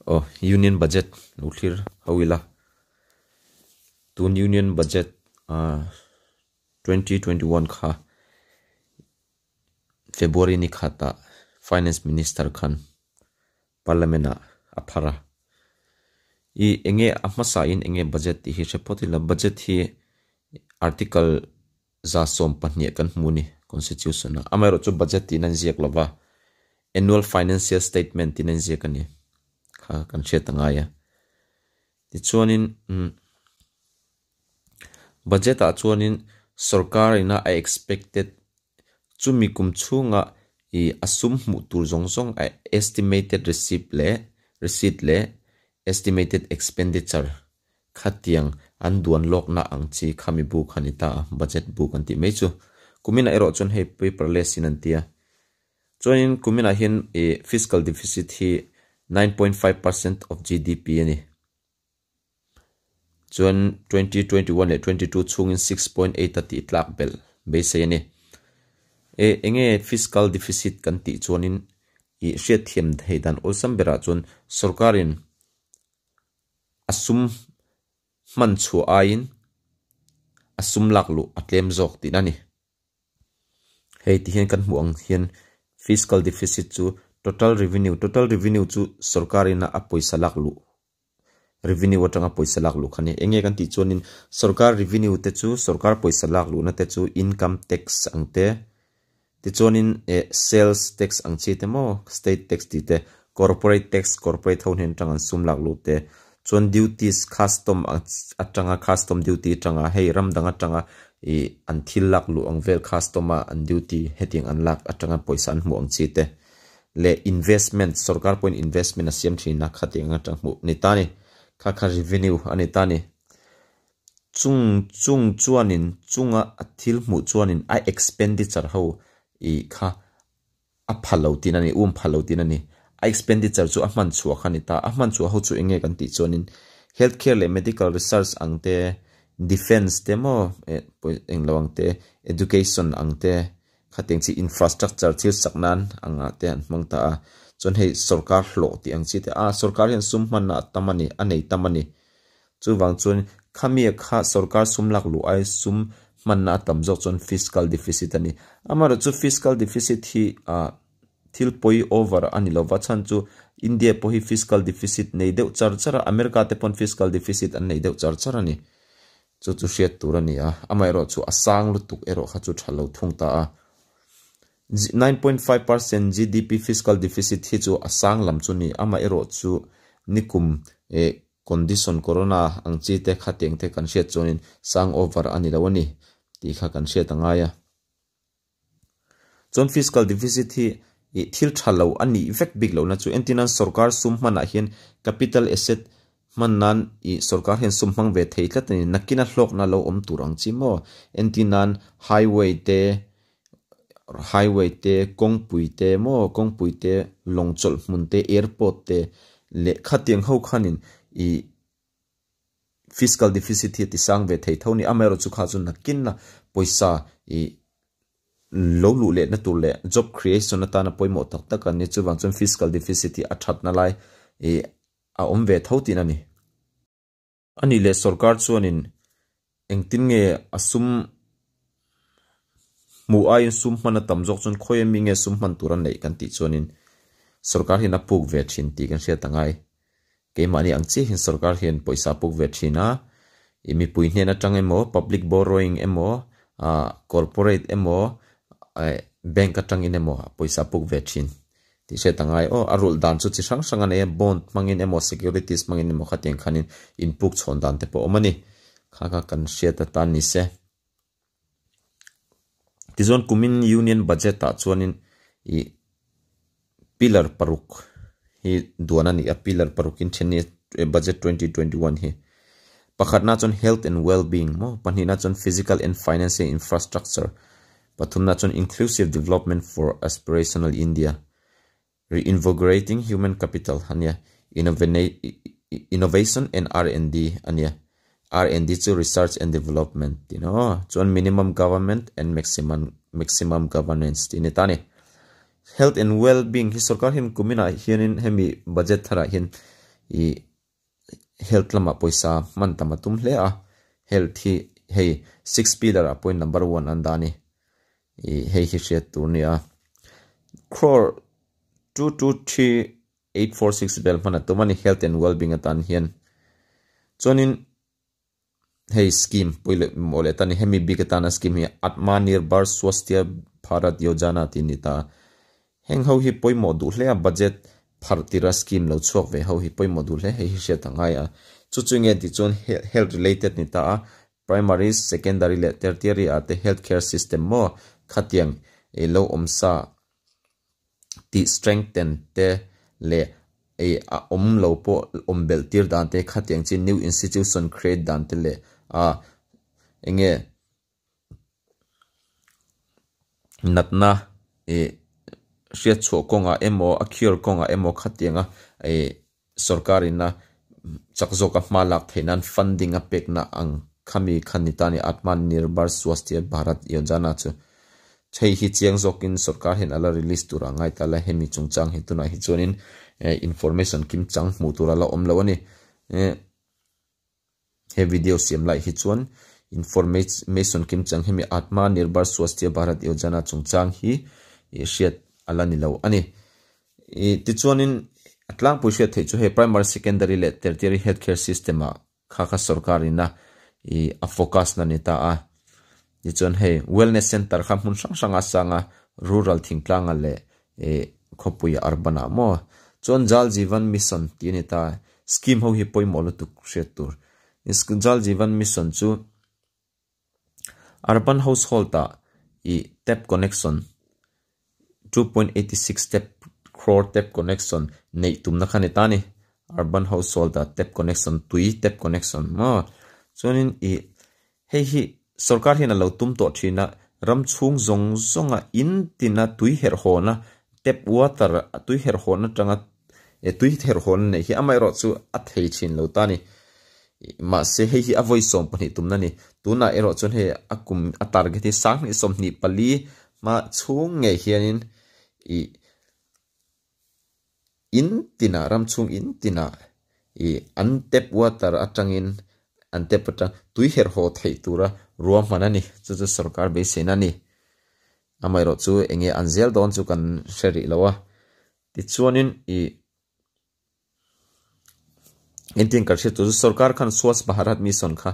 Aw Union Budget lo thlir ho ila tun Union Budget ah 2021 kha February ni khatah Finance Minister khan Parliament ah a phar a. I enge a hmasa in enge Budget tih hi hre phawt ila Budget hi Article 120 kan hmu a ni Constitution ah. Amaherawhchu Budget tiin an ziak lova Annual Financial Statement tiin an ziak a ni kha kan hriat a ngai a. Tichuanin umm Budget ah chuanin sorkar ina a expected chumi kum chhunga ih a sum hmuh tur zawng zawng a estimated receipt leh receipt leh estimated expenditure khatiang an duan lawkna ang chi khami bu kha ni ta a, budget bu kan tih mai chu. Kuminah erawh chuan hei paperless in an ti a. Chuanin kuminah hian ih fiscal deficit hi 9.5% of GDP a ni. Chuan 2021 leh 22 chhungin 6.8 a tih tlak belh beisei a ni. E enge fiscal deficit kan tih chuanin ih hriatthiam thei dan awlsam berah chuan sorkarin a sum hman chhuah aiin a sum lak luh a tlem zawk tihna a ni. Hei ti hian kan hmuh ang hian fiscal deficit chu total revenue, total revenue chu sorkarin a pawisa lak luh revenue atanga pawisa lak luh kha a ni. Enge kan tih chuanin sorkar revenue te chu sorkar pawisa lak luhna te chu income tax ang te tichuanin eh sales tax ang chi te maw state tax tih te corporate tax corporate ho hnen atanga an sum lak luh te chuan duties custom atanga custom duty atanga hei ram dang atanga ih an thil lak luh ang vel custom a an duty hetiang an lak atanga pawisa an hmuh ang chi te. Leh investment, sorkar pawhin investment a siam thin a, khatiang atang hmuh a ni ta a ni. Kha kha revenue a ni ta a ni. Chung chung chuanin chunga a thil hmuh chuanin a expenditure ho ih kha a pha lo tin a ni, um pha lo tin a ni. A expenditure chu a hman chhuah kha a ni ta. A hman chhuah ho chu eng nge kan tih chuanin health care leh medical research ang te, defence te maw eh eng lo ang te, education ang te, Khatiang chi infrastructure thil sak nan angah te an hmang ta a, chuan hei sorkar hlawh tih ang chi te a sorkar hian sum hmanna a tam a ni, a nei tam a ni. Chuvang chuan khami kha sorkar sum lak luh ai sum hmanna a tam zawk chuan fiscal deficit a ni. Amaherawhchu fiscal deficit hi ah thil pawi over a ni lova chhan chu India pawh hi fiscal deficit nei deuh char char a, America te pawn fiscal deficit an nei deuh char char a ni. Chu chu hriat tur a ni a, amaherawhchu a sang lutuk erawh kha chu tha lo thung ta a. 9.5% GDP fiscal deficit hi chu a sang lam chu ni, amaherawhchu nikum eh condition corona ang chi te khatiang te kan hriat chuanin sang over a ni lo a ni tih kha kan hriat a ngai a. Chuan fiscal deficit hi ih thil tha lo a nih vek bik lohna chu entirnan sorkar sum hmanah hian capital asset hman nan ih sorkar hian sum hmang ve thei tlat a ni. Nakina hlawkna lo awm tur ang chi maw? Entirnan highway te highway te kawngpui te maw kawngpui te lawng chawlh hmun te airport te leh khatiang ho khanin ih Fiscal deficit hi a ti sang ve thei tho a ni. Amaherawhchu kha chu nakin a pawisa ih lo luh lehna tur leh job creation atana pawimawh tak tak a ni. Chuvang chuan fiscal deficit hi a thatna lai ih a awm ve tho tihna a ni. A nih leh sorkar chuanin engtin nge a sum hmuh aiin sum hman a tam zawk chuan khawi ami nge sum hman tur a neih kan tih chuanin sorkar hian a puk ve thin tih kan hriat a ngai. Keimahni ang chiah hian sorkar hian pawisa a puk ve thin a, ih mipui hnen atang emaw public borrowing emaw ah corporate emaw eh bank atangin emaw pawisa a puk ve thin tih hriat a ngai. Aw a rulh dan chu chi hrang hrang a nei a, bond hmangin emaw securities hmangin emaw khatiang khanin inpuk chhawn dan te pawh a awm a ni. Kha kha kan hriat atan ni se. Tichuan kumin Union Budget ah chuanin ih pillar paruk hi duan a ni a, pillar paruk in then ni budget 2021 hi. Pakhatna chuan health and well-being maw, pahnihna chuan physical and financial infrastructure, pathumna chuan inclusive development for aspirational India, reinvigorating human capital a nia, innovation and R&D a nia, R&D chu research and development tih aw, chuan minimum government and maximum maximum governance tih a ni ta a ni. Health and well-being hi sorkar hian kuminah hianin hemi budget tharah hian I health lamah pawisa hman tam a tum hle a, health hi hei six pillar ah pawhin number one an dah a ni. I hei hi hriat tur a ni a. Crore 223846 vel hman a tum a ni health and well-being atan hian. Chuanin hei scheme pawih leh mawh leh ta ni hemi bik atana scheme hi Atmanirbhar Swasthya Bharat Yojana tih a ni ta a. Heng ho hi pawimawh duh hle a budget pharh tira scheme lo chhuak ve ho hi pawimawh duh hle hei hi hriat a ngai a. Chu chu nge tih chuan health related ni ta a primary, secondary leh tertiary ah te health care system maw khatiang lo awm sa tih strengthen te leh ei a awm lo pawh awm belh tir dan te khatiang chi new institution create dan te leh a enge natna ih hriat chhuah kawngah emaw a cure kawngah emaw khatianga ih sorkar ina chak zawka hma lak theih nan funding a pekna ang khami kha ni ta a ni Atmanirbhar Swasthya Bharat Yojana chu hei hi chiang zawkin sorkar hian a la release tur a ngai ta la hemi chungchang hi tunah hi chuanin information kim chang hmuh tur a la awm lo a ni. He video siam lai hi chuan information kim chang hemi Atmanirbhar Swasthya Bharat Yojana chungchang hi hriat a la ni lo a ni. Tichuanin a tlangpui hriat theih chu hei primary, secondary leh tertiary health care system ah kha kha sorkar ina a focus na ni ta a. Tichuan hei wellness center kha hmun hrang hrang a sang a, rural thingtlanga leh khawpui urban ah maw. Chuan Jal Jeevan Mission tih a ni ta a, scheme ho hi pawimawh lutuk hriat tur. Jal Jeevan Mission chu urban household ah ih tap connection 2.86 tap crore tap connection neih tumna kha a ni ta a ni. Urban household ah tap connection tui tap connection maw. Chuanin ih Hei hi sorkar hian a lo tum tawh thin a, ram chhung zawng zawnga in tina tui herhawna, tap water, tui herhawna atanga tui herhawna neih hi amaherawhchu a thei thin lo ta a ni. Mahse hei hi a vawi 12 tumna a ni. Tunah erawh chuan hei a kum a target hi 2024 hma chhung ngei hianin ih In tinah ram chhung in tinah ih an tap water atangin an tap atang tui herh haw theih tura ruahman a ni. Chu chu sorkar beiseina a ni. Amaherawh chu eng nge an zel dawn chu kan hre rih lo a. Tichuanin ih Engtin kan hriat tur chu sorkar khan Swachh Bharat Mission kha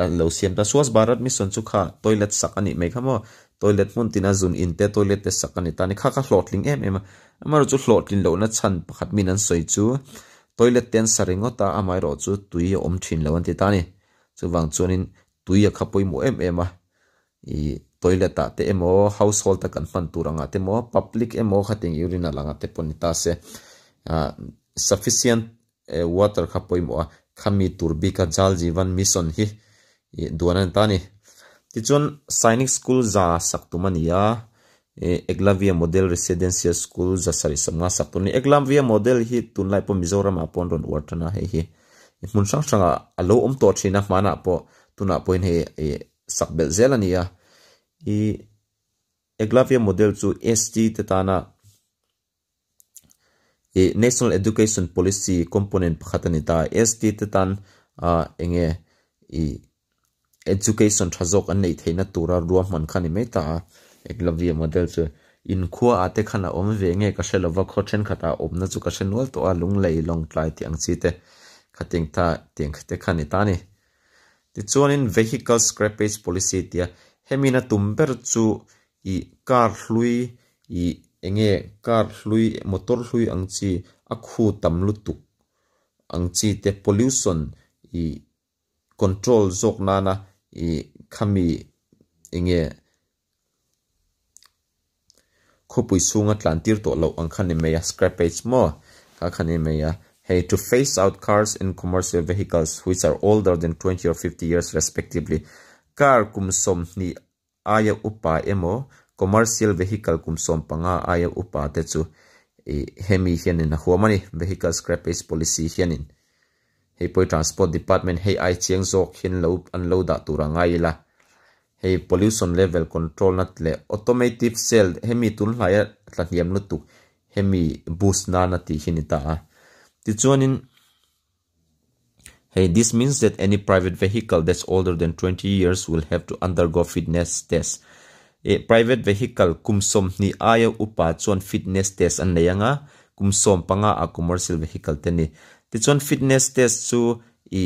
a lo siam ta. Swachh Bharat Mission chu kha toilet sak a nih mai kha maw. Toilet hmun tina zun in te toilet te sak a ni ta a ni. Kha kha hlawhtling em em a. Amaherawh chu hlawhtlin lohna chhan pakhat min an sawi chu toilet te an sa ringawt a, amaherawh chu tui a awm thin lo an ti ta a ni. Chuvang chuanin tui a kha pawimawh em em a. Ih toilet ah te emaw household a kan hman tur angah te emaw public emaw khatiang urinal angah te pawh ni ta se ah sufficient water kha pawimawh a khami tur bik a Jal Jeevan Mission hi ih duan a ni ta a ni. Tichuan Sainik School za sak tum a ni a ih Eklavya Model Residential School za sarih sawmnga sak tur a ni. Eklavya Model hi tunlai pawh Mizoram ah pawh an rawn uar tan a hei hi hmun hrang hrang ah a lo awm tawh thin a hmanah pawh tunah pawhin hei ih sak belh zel a ni a. I Eklavya model chu ST te tana i National Education Policy component pakhat a ni ta. ST te tan a enge i education tha zawk an neih theihna tura ruahman kha a ni mai ta a. Eklavya model chu inkhua ah te khan a awm ve nge ka hre lova khaw thenkhat ah awmna chu ka hre nual tawh a lunglei lawngtlai tih ang chi te khatiang ta tiang te kha a ni ta a ni. Tichuanin Vehicle Scrappage Policy tia hemiin a tum ber chu ih car hlui ih enge car hlui motor hlui ang chi a khu tam lutuk ang chi te pollution ih control zawk nana ih khami enge Khawpui chhunga tlan tir tawh loh ang kha ni mai a, scrappage maw kha kha ni mai a. Hei, to phase out cars and commercial vehicles which are older than 20 or 50 years respectively, car kum 20 aia upa emaw commercial vehicle kum 15 aia upa te chu ih hemi hianin a huam a ni, vehicle scrappage policy hianin. Hei pawh hi transport department hei ai chiang zawk hian lo an lo dah tur a ngai ila. Hei pollution level control na leh automative sale hemi tun hlaia tla hniam lutuk hemi boost nana tih hi a ni ta a. Tichuanin hei this means that any private vehicle that's older than 20 years will have to undergo fitness test. E private vehicle kum 20 aia upa chuan fitness test an nei anga kum 15 a commercial vehicle te ni. Tichuan fitness test chu i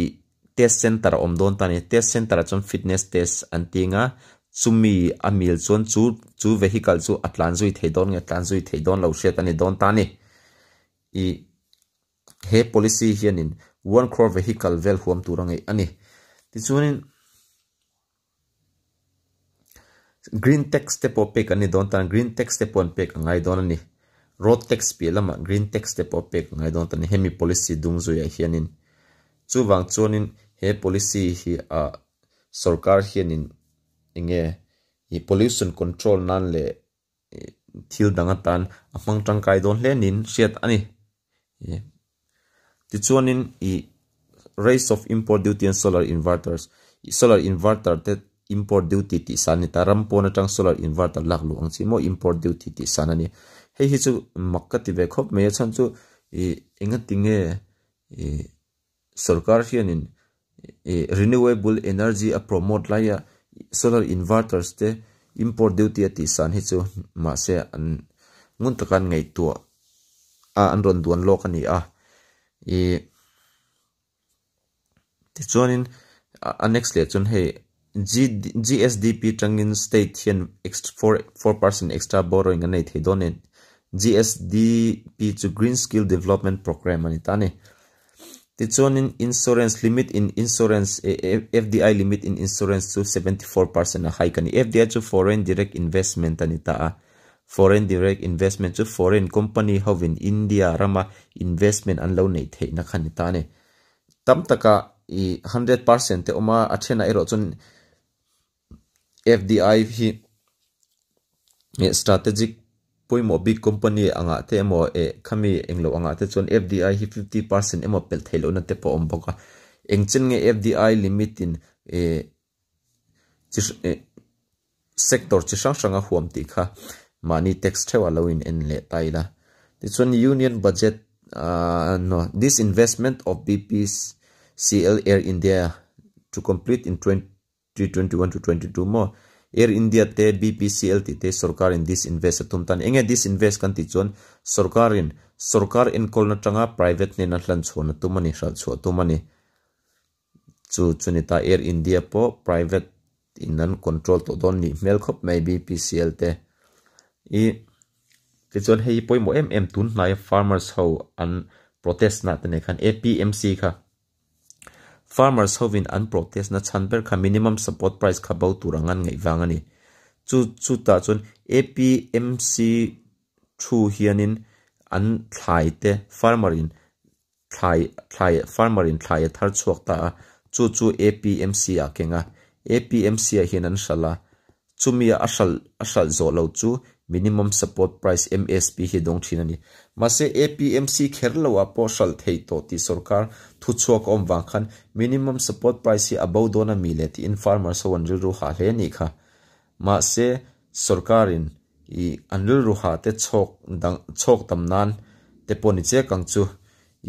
test center a awm dawn ta ni. Test center ah chuan fitness test an ti anga chumi a mil chuan chu chu vehicle chu a tlan zui thei dawn nge tlan zui thei dawn lo hriat a ni dawn ta ni. I he policy hianin one crore vehicle vel huam tur a ngeih a ni. Tichuanin green tax te pawh pek an ni dawn tan green tax te pawh an pek a ngai dawn a ni. Road tax piah lamah green tax te pawh pek a ngai dawn ta ni hemi policy dung zuiah hianin. Chuvang chuanin he policy hi a sorkar hianin enge i pollution control nan leh thil dang atan a hmang tangkai dawn hle niin hriat a ni. Tichuanin i raise of import duty on solar inverters i solar inverter te import duty tih san a ni ta ram pawn atang solar inverter lak luh ang chi maw import duty tih san a ni. Hei hi chu mak ka ti ve khawp mai a chhan chu i engatinge i Sorkar hianin renewable energy a promote laia solar inverters te import duty a tihsan hi chu mahse an ngun taka an ngaihtuah a an rawn duan lawk a ni a. Ih tichuanin a next leh chuan hei GSDP tangin state hian 4% extra borrowing an nei thei dawn nen GSDP chu Green Skill Development Programme a ni ta a ni. Tichuanin insurance limit in insurance FDI limit in insurance chu 74% a hike a ni. FDI chu foreign direct investment a ni ta a. Foreign direct investment chu foreign company hovin India rama investment an lo neih theihna kha ni ta a ni. Tam taka i 100% te awm a, a thenah erawh chuan FDI hi strategic pawimawh bik company angah te emaw eh khami englo angah te chuan FDI hi 50% emaw pelh theih lohna te pawh a awm bawk a. Eng chen nge FDI limit in eh chi eh sector chi hrang hrang a huam tih kha mahni tax theuh a lo in en leh ta ila. Tichuan Union Budget ah no this investment of BPCL Air India to complete in 2021 to 22 maw Air India te BPCL tih te sorkar in disinvest a tum tan. Enge disinvest kan tih chuan sorkar in sorkar enkawlna tanga private hnena hlan chhuahna tum a ni, hralh chhuah tum a ni. Chu chu ni ta Air India pawh private in an control tawh dawn nih hmel khawp mai BPCL te. I tichuan hei hi pawimawh em em tun hnaia farmers ho an protest na te nei khan APMC kha Farmers hovin an protest na chhan ber kha minimum support price kha bo tur ang an ngaih vang a ni. Chu chutah chuan APMC thu hianin an thlai te farmer in thlai thlai farmer in thlai a thar chhuak ta a, chu chu APMC ah keng a, APMC ah hian an hralh a, Chumia a hralh a hralh zawh lo chu Minimum Support Price, MSP, hi dawng thin a ni. Mahse, APMC kher lo ah pawh hralh theih tawh tih sorkar thuchhuak a awm vang khan Minimum Support Price hi a bo dawn a mi le tiin farmers ho an rilru hah hle a nih kha. Mahse, sorkarin i an rilru hah te chhawk dang chhawk tam nan te pawh ni chiak ang chu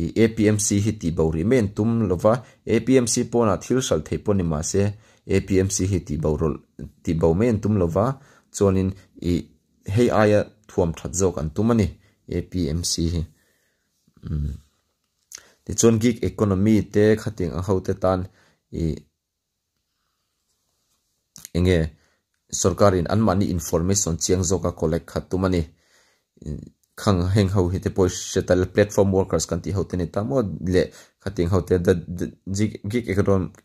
i APMC hi tih bo rih mai an tum lova, APMC pawnah thil hralh theih pawh ni mahse APMC hi tih bo rawlh tih bo mai an tum lova, chuanin i hei aia thuam that zawk an tum a ni APMC hi. Umm tichuan gig economy te khatiang ang ho te tan i Enge sorkarin anmahni information chiang zawka collect kha tum a ni. Khang heng ho hi te pawh hre ta platform workers kan tih ho te ni ta maw leh khatiang ho te the gig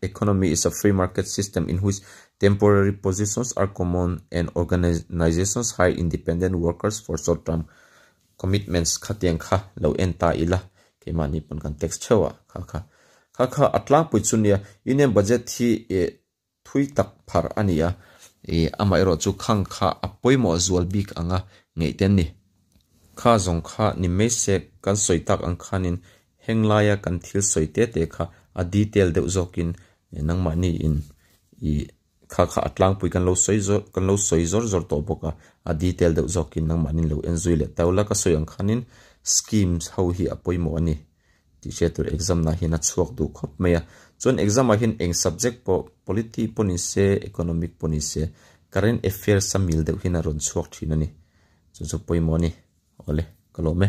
economy is a free market system in which temporary positions are common and organizations hire independent workers for short term commitments khatiang kha lo en ta ila keimahni pawn kan text theuh a kha kha kha kha a tlangpui chu nia union budget hi eh thui tak phar a ni a ih amaherawh chu khang kha a pawimawh zual bik anga ngeih te an ni kha zawng kha ni mai se kan sawi tak ang khanin heng laia kan thil sawi te te kha a detail deuh zawkin nangmahni in ih Kha kha a tlangpui kan lo sawi zawr kan lo sawi zawr zawr tawh bawk a, a detail deuh zawkin nangmahni lo en zui leh tau la ka sawi ang khanin schemes ho hi a pawimawh a ni. Tih hriat tur exam nah hian a chhuak duh khawp mai a. Chuan exam ah hian eng subject pawh polity pawh ni se economic pawh ni se current affairs a mil deuh hian a rawn chhuak thin a ni. Chu chu pawimawh a ni. Awle ka lawm e.